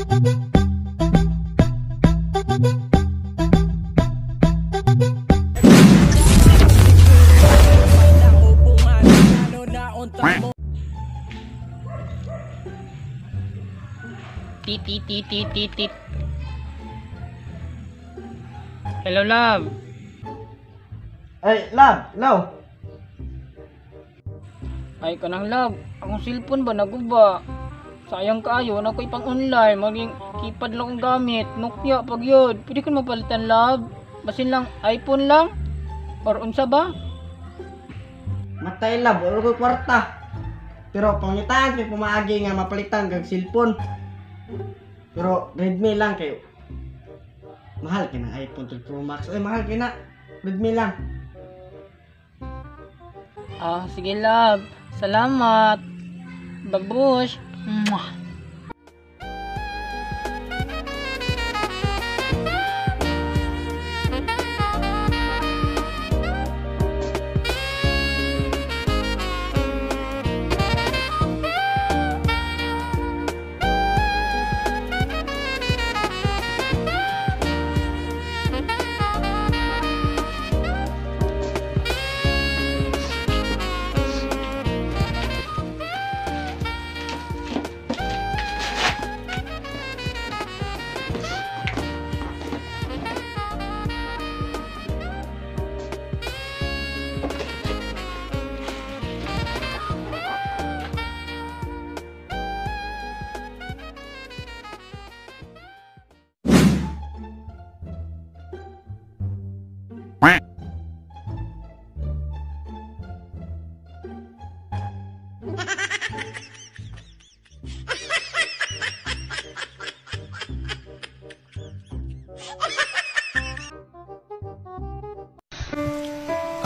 Tit tit tit tit tit tit. Hello, love. Ay, love, love. Ay, kanang love. Akong cellphone ba naguba? Sayang kaayo, na ko'y pang online, maging keypad lang akong gamit, Nokia pag yun. Pwede ko mapalitan, love. Basin lang iPhone lang or unsa ba? Matay, love, wala ko'y kwarta. Pero pangitaan kay pumaagi nga mapalitan kag cellphone. Pero Redmi lang kayo. Mahal kay ng iPhone 12 Pro Max. Ay, mahal kay na. Redmi lang. Ah, sige, love. Salamat. Babush. Mwah.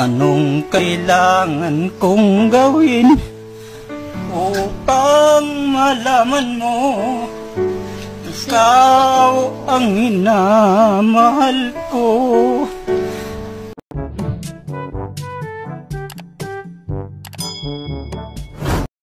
Anong kailangan kong gawin upang malaman mo ikaw ang minamahal ko?